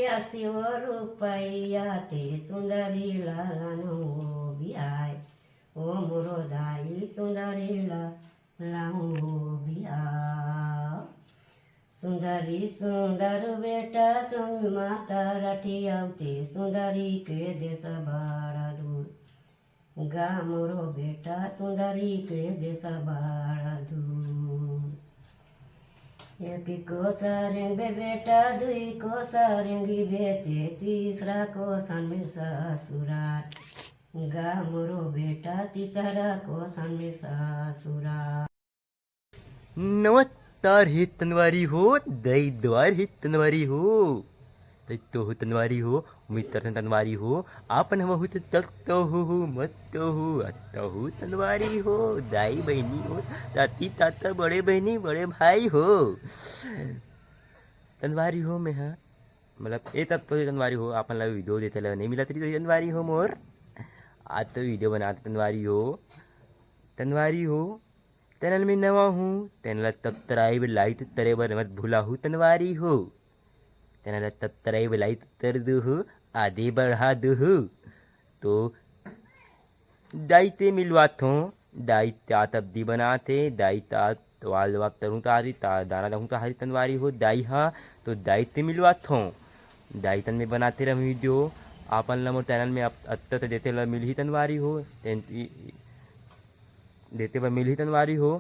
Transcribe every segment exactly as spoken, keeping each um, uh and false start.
अस्सी वो रुपया ते सुंदरी ला लानहूँ बिहाय, ओ मोरो दाई सुंदरी ला लानहूँ बिहाय। सुंदरी सुंदर बेटा तुम माता रठियाव ते सुंदरी के देश बड़ा दूर। गा मोरो बेटा सुंदरी के देश बड़ा दूर। एक कोस रेंगबे बेटा, दुई कोस रेंगबे ते, तीसरा कोस में ससुरार। गा मोरो बेटा, तीसरा कोस में ससुरार। नमस्कार हे तनवारी हो, दई द्वार हे तनवारी हो। तई तो हो तनवारी हो, मित्र तनवारी हो, आपन हम हो त तक तो हो हो, मत तो हो, अत तो हो तनवारी हो, दाई बहिनी हो, ताती ताता, बड़े बहिनी, बड़े भाई हो। तनवारी हो में हा, मतलब ए तक तो तनवारी हो, आपन ला वीडियो देते ला नहीं मिलत रही तो तनवारी हो मोर। आज तो वीडियो बनाते तनवारी हो, तनवारी हो। चैनल में नवा हूँ, चैनल ला सब्सक्राइब, लाइक करे बर मत भूला हूँ तनवारी हो। चैनल ला सब्सक्राइब, लाइक कर दू हूँ, आगे बढ़ा दू हूँ। तो दाई ते मिलवाथों, दाई ता सब्जी बनाथे, दाई ता वाल वाप तरूँ तारी, ता दाना दहूँ तारी तनवारी हो, दाई हा, तो दाई ते मिलवाथों। दाई तन में बनाते रह वीडियो, आपन ला मोर चैनल में अत-, अत्ता ते देते ला मिलही तनवारी हो, तेन-, ई-, देते बर मिलही तनवारी हो।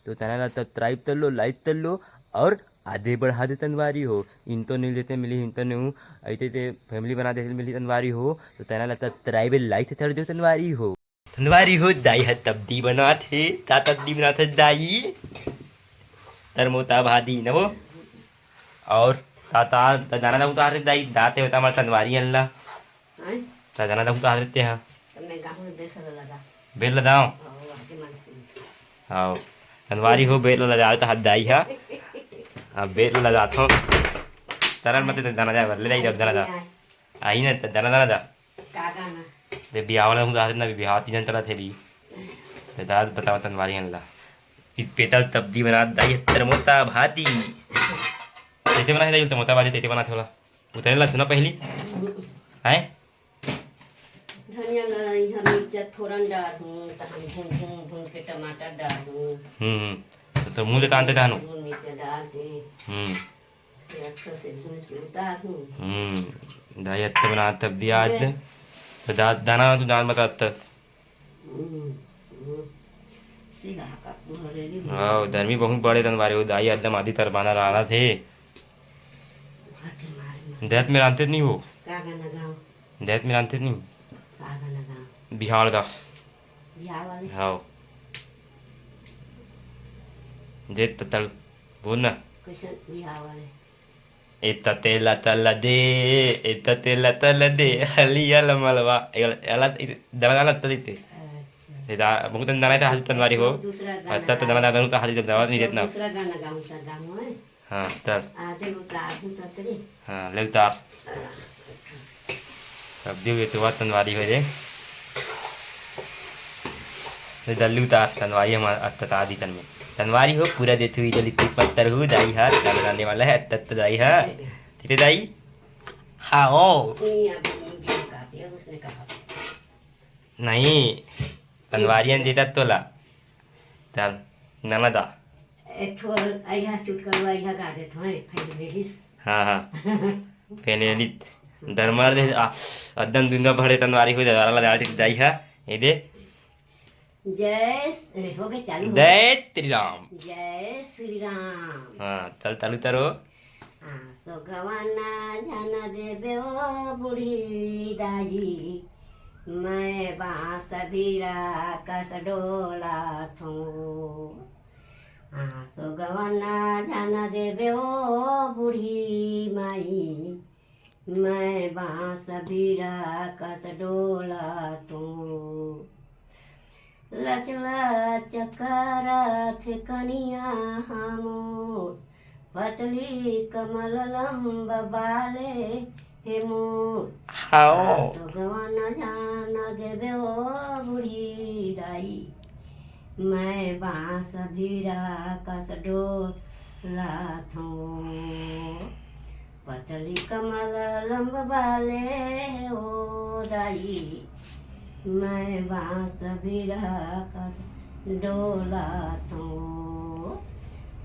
तो चैनल ला सब्सक्राइब कर लो, लाइक कर लो और आगे बढ़ा दे तनवारी हो। इन तो नहीं देते मिली, इन तो नहीं हूँ, ऐसे ते फैमिली बना देते मिली तनवारी हो। तो चैनल ला सब्सक्राइब, लाइक कर दो तनवारी हो। तनवारी हो, दाई ह तब्दी बनात हे। का तब्दी बनात हे दाई? तरमोता भादी न वो। और ता, ता, ता दाना दहूँ तार दाई, दाते होता हमार तनवारी अल्ला। हैं? ता दाना दहूँ तार ते हाँ। तो मैं गाँव में बेसन लगा। बेल लगाओ। हाँ, वो आके मानसून। हाँ, तनवारी हो, बेल लगाओ तो हाथ दाई हा। अब बेल लगाथो। तरन मत दाना जा, ले जाई दाना जा। आई ना, त-, दाना, दाना, दा। का गाना? बे बिहाव वाला हूँ, दादा ना, बिहाव तीन जन चला थे भी। ते दादा बतावा तनवारी अनला। इत पेतल तब्दी बना दाई, तरमोता भाती। तेते बना है दाई, तरमोता भाती, तेते बना थोड़ा। उतरे ला सुना पहली। हैं? धनिया ला इहाँ मिर्चा फोरन डाल दूँ, त हम भून, भून, भून के टमाटर डाल दूँ। हम्म, हम्म। तो, तो मुँह ले कांते डालो। भून मिर्चा डाल के। हम्म। ये अच्छा से भून के उतार दूँ। हम्म, दाई अच्छा बना तब्दी आज। ये तो दा-, दाना तो दान बता तक। हम्म, हम्म। सिला का भरेली भी। हाँ, गर्मी बहुत बड़े तनवारी हो, दाई एकदम आधी तरबाना रहना थे। भाटे मारे मारे। दैत में रांधते नहीं हो? का गाना गाओ? दैत में रांधते नहीं? का गाना गाओ? बिहार का। बिहार वाले? हाँ। दैत तल बोल ना। कैसे बिहार वाले? एता तेला तला दे, एता तेला तला दे, हलिया लमलवा। एला, एला, दला दला तली ते। अच्छा। एता बहुत अंदर है, हाथ तनवारी हो। दूसरा गाना अत्ता तो दला दला का हाथ दला नहीं देतना। दूसरा गाना गाऊं, सा गाऊं, है? हाँ, चल। आते वो का आदमी तो तेरे। हाँ, ले उतार। अब दियो ये तो बात तनवारी हो जाए। ले जल्दी उतार, तनवारी हम अत्ता दी तन में। तनवारी हो, पूरा देते हुए जल्दी तीन पत्थर हो, दाई हाथ, क्या बनाने वाला है, अत्ता दाई हाथ। ठीक है दाई? हाँ, ओ। नहीं, अभी नहीं, जो कहती है, उसने कहा। नहीं, तनवारियन देता तोला। चल, ननदा। एक ठो अइहा चुटकलवा अइहा गा देत हँव, फैल गेलिस। हाँ, हाँ। फेनेलित। दरमार दे, आ, अद्दन दुंगा भरे तनवारी हो जा, ला डाल दाई हा, ये दे। जय स-, ए, हो गए, चालू हो गए। जय श्री राम। जय श्री राम। हाँ, चल, चालू करो। आसो गवाना जाना देबे ओ बूढ़ी दाई, मैं बांस बीड़ा कस डोला थो। आसो गवाना जाना देबे ओ बूढ़ी माई, मैं बांस बीड़ा कस डोला थो। लच लच करत कनिया हमोर, पतली कमर लंब बाले हे मोर। हाओ। आसो गवाना जाना देबे ओ बूढ़ी दाई, मैं बांस बीड़ा कस डोला थो। पतली कमर लंबा बाले हे ओ दाई, मैं बांस बिरहा कस डोलत हों।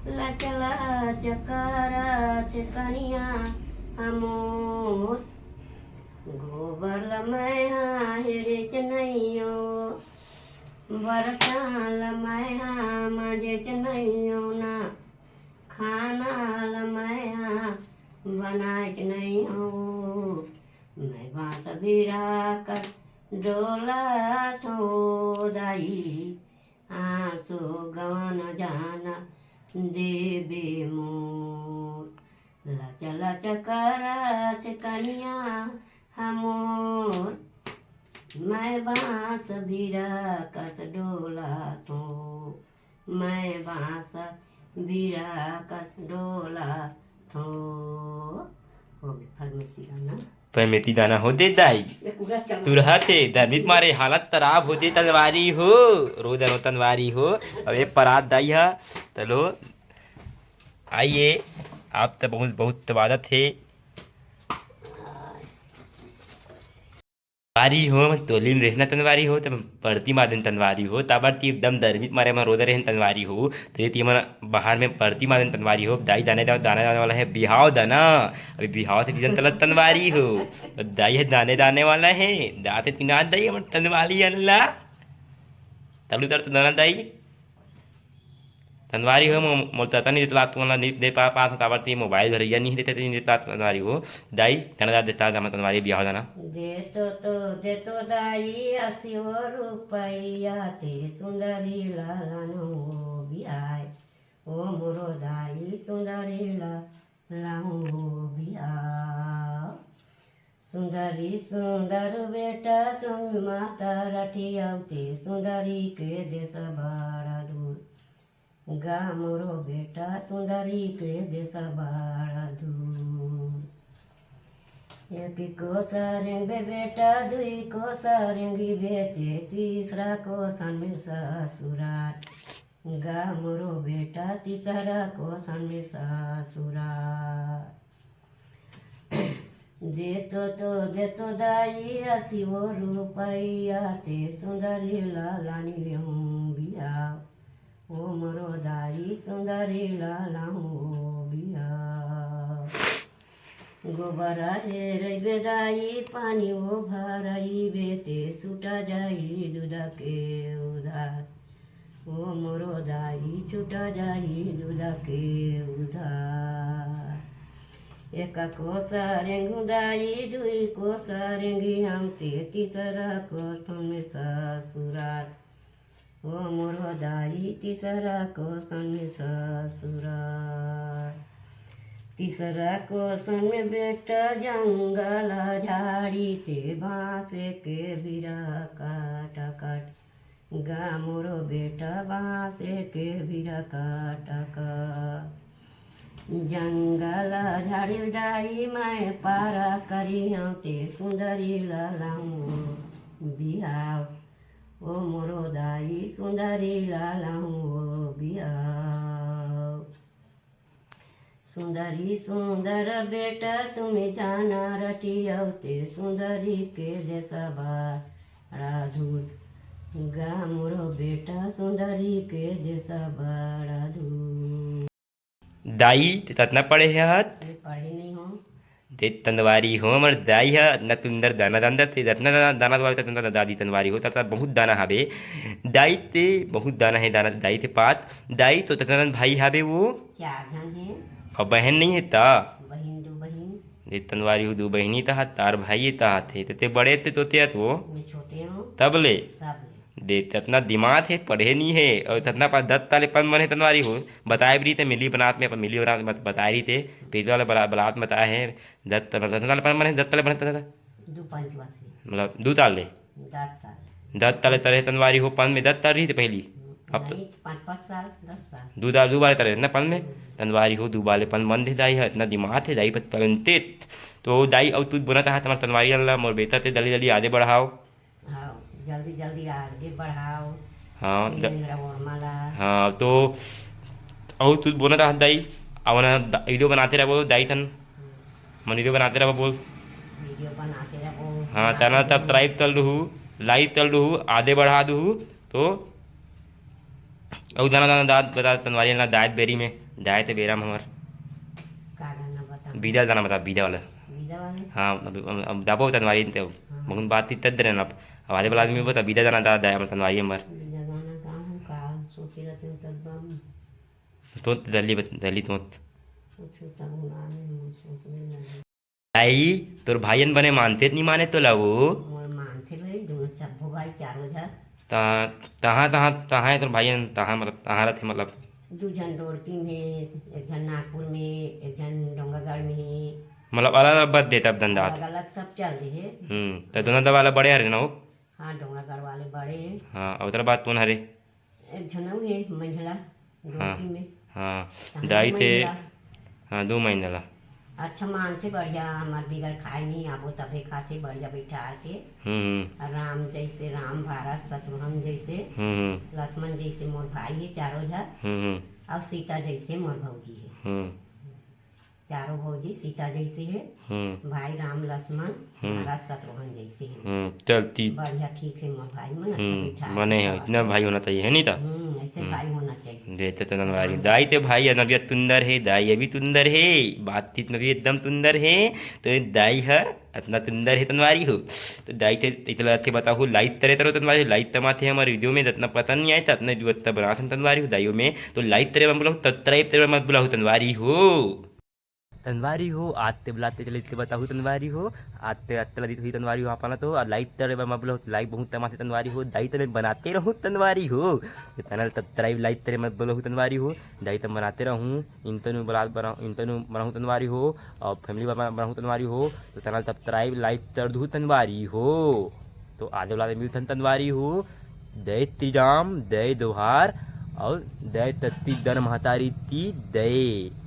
लच लच करत कनिहा हमोर, गोबर ल मैं हा हेरेच नइयों, बरतन ल मैं हा मांजेच नइयों ना, खाना ल मैं हा बनाएच नइयों। मैं बांस बिरहा कस डोलत हों दाई, आंसू गवा न जाना देबे मोर। लच लच करत कनिहा हमोर, मैं बांस बिरहा कस डोलत हों, मैं बांस बिरहा कस डोलत हों। हो गे फरमेसी गाना। फरमेसी दाना हो दे दाई। ये पूरा चल- तुरहा थे, दर्द मारे हालत खराब हो दे तनवारी हो, रो दे रो तनवारी हो। अब ये परात दाई हा, चलो आइए, आप तो बहुत बहुत स्वागत हे। तनवारी हो, टोली में रहना तनवारी हो, तब परती मादन तनवारी हो, ताबर ती एकदम दरमित मारे म रोदा रहन तनवारी हो, तो ये ती मन बाहर में परती मादन तनवारी हो, दाई दाने दाने, दाने दाने वाला हे बिहाव दाना, अभी बिहाव से सीजन चलत तनवारी हो, तो दाई हे दाने दाने वाला हे, दाते तिनात दाई हमर तनवारी अल्ला, तलू तर तो दाना दाई। तनवारी हो, मो-, मोर तता नहीं देतला, तुमन ला नहीं दे पा, पास काबर ती मोबाइल धरैया नहीं देते, नहीं देतला तनवारी हो। दाई, गाना दा देता, गाना तनवारी बिहाव दाना। देतो तो, देतो दाई, अस्सी वो रुपया, ते सुंदरी ला लानहूँ बिहाय। ओ मोरो दाई, सुंदरी ला लानहूँ बिहाव। सुंदरी सुंदर बेटा तुम माता रठियाव, ते सुंदरी के देस बड़ा दूर। गा मोरो बेटा सुंदरी के देस बड़ा दूर। एक कोस रेंगबे बेटा, दुई कोस रेंगबे ते, तीसरा कोस में ससुरार। गा मोरो बेटा तीसरा कोस में ससुरार। देतो तो देतो दाई अस्सी वो रुपया, ते सुंदरी ला लानहूँ बिहाव। ओ मोरो दाई सुंदरी ला लानहूँ बिहाव। गोबर हेरइबे दाई, पानी वो भरइबे ते, छूटा जाही दूध के उधार। ओ मोरो दाई, छूटा जाही दूध के उधार। एक कोस रेंगहूँ दाई, दुई कोस रेंगहूँ ते, तीसरा कोस में ससुरार। ओ मोरो दाई, तीसरा कोस में ससुरार। तीसरा कोस में बेटा जंगल झाड़ी, ते बांस के बिरहा काट काट। गा मोरो बेटा बांस के बिरहा काट काट। जंगल झाड़ी दाई मैं पारा करिहूँ, ते सुंदरी ला लानहूँ बिहाव। ओ मोरो दाई सुंदरी ला लानहूँ बिहाव। सुंदरी सुंदर बेटा तुम जाना रठियाव, ते सुंदरी के देस बड़ा दूर। गा मोरो बेटा सुंदरी के देस बड़ा दूर। दाई, ते ततना पढ़े हस? अरे, पढ़े नहीं हों। ते तनवारी हो, हमर दाई ह, अतना सुंदर दाना दान दे, ते अतना दाना, दाना वाले ततना दादी तनवारी हो, ततना बहुत दाना हवे। दाई ते बहुत दाना हे, दाना दाई ते पात। दाई तो ततना भाई हवे वो? चार झन हे। अउ बहन नहीं हे ता? बहिन, दू बहिन। ते तनवारी हो, दू बहिनी ता, तार भाई ता थे, ते, ते बड़े ते तोते अत वो? मैं छोटे हों। तब ले? तब ले। दे, ततना दिमाग हे, पढ़े नहीं हे, अउ ततना पा दत ताले पन मन हे तनवारी हो। बताए भी रही ते मिली बनात में, अपन मिली बनात में बताए रही ते, पहले वाला बला-, बलात में बताए हे, दत, मतलब, दत ताले पन मन हे, दत ताले बने तनवारी। दू पंच वर्ष। मतलब, दू ताल ले। दस साल। दत ताले तरे तनवारी हो, पन में दत ताल रही ते पहली। अब तो नहीं, पाँच, पाँच साल, दस साल। दू ताल, दू बार तरे ना पन में, हम्म। तनवारी हो, दू बाले पन मन दे दाई हे, इतना दिमाग हे दाई पर पलनते। तो दाई, अउ तू बोना चाहत हमार तनवारी अल्ला, मोर बेटा ते दली दली आगे बढ़ाओ। हाँ, जल्दी, जल्दी आगे बढ़ाओ। हाँ, द-, इंद्रा वर्मा ला। हाँ, तो अउ तू बोना चाहत दाई, अउ ना द-, वीडियो बनाते रहो दाई तन। हम्म। मन वीडियो बनाते रहो, बोल। वीडियो बनाते रहो, हाँ, बनाते चैनल रहो। सब्सक्राइब कर लूहू, लाइक कर लूहू, आगे बढ़ा दूहू। तो अउ दाना दाना दात बता तनवारी ला, दायत बेरी में, दायत बेरा में हमर का गाना बता? बीजा दाना बता, बीजा वाला। बीजा वाला? हाँ, अब, अब, अब दाबो तनवारी ते। हाँ। बहुत बात ती तद रहना। अब आगे वाला आदमी बता, बीजा दाना दा, दाया तनवारी हमर। बीजा गाना का हम का सोचे रहते हो तब बाबू? तो दली बत-, दली तो। कुछ तब गाने हम सोचने लगे। दाई, तोर भाईयन बने मानथे त नी माने तोला वो? मोर मानथे भाई, दोनों सब्बो भाई चारों झन। ता-, तहाँ, तहाँ, तहाँ हे तोर भाईयन, तहाँ मतलब, तहाँ रथे मतलब? दू झन डोरटी में, एक झन नागपुर में, एक झन डोंगरगढ़ में हे। मतलब अलग-अलग बद देत अब धंधा? अलग-अलग सब चल दे हे। हम्म, त दोनों दवा ला बड़े हरे ना वो? हाँ, डोंगरगढ़ वाले बड़े हे। हाँ, अउ ओकर बाद कोन हरे? एक झन अउ हे, मंझला, हाँ, डोरटी में। हाँ, तहाँ दाई दू थे, मंझला। हाँ, दू मंझला। अच्छा मानथे, बढ़िया, हमर बिगर खाए नहीं, आबो तभे खाथे, बढ़िया बैठा के। हम्म, हम्म। राम जैसे, राम भारत शत्रुघ्न जैसे, हम्म, हम्म। लक्ष्मण जैसे मोर भाई हे, चारों झन। हम्म, हम्म। अउ सीता जैसे मोर भौजी हे। हम्म। चारों भौजी सीता जैसे हे, हम्म। भाई राम लक्ष्मण, हम्म। भारत शत्रुघ्न जैसे हे। हम्म, चलती। बढ़िया, ठीक हे, मोर भाई मन अच्छा हम्म, बैठा बने के हे, खावा इतना खावा। भाई होना चाहिए, हे नहीं ता? हम्म, ऐसे हम्म। भाई होना चाहिए। देते तो तनवारी। हाँ। दाई ते भाई अनबिया तुंदर हे, दाई अभी तुंदर हे, बातचीत में भी एकदम तुंदर हे, तो ये दाई ह अतना तुंदर हे तनवारी हो। तो दाई ते इतला अच्छे बताहू, लाइक तरे तरो तनवारी हो, लाइक तमाथे हमर वीडियो में, जतना पता नहीं आए, ततना दू अतना बनाथन तनवारी हो, दाइयो में, तो लाइक तरे मत बुलाहू, सब्सक्राइब तरे मत बुलाहू तनवारी हो। तनवारी हो, आते बुलाते चले इतने बताहू तनवारी हो, आते आते लदित हुई तनवारी हो, आपना तो, आ लाइक तरे मत बुलाहू, लाइक बहुत तमाथे तनवारी हो, दाई तने बनाते रहू तनवारी हो, ये चैनल सब्सक्राइब लाइक तरे मत बुलाहू तनवारी हो, दाई तम बनाते रहू, इंतनु बना, बना, इंतनु बनाहू तनवारी हो, और फैमिली बना, बनाहू तनवारी हो, तो चैनल सब्सक्राइब लाइक कर दू तनवारी हो, तो आगे वाला मिलथन तनवारी हो, जय श्री राम, जय दोहार, और जय तत्ती दन महतारी की जय।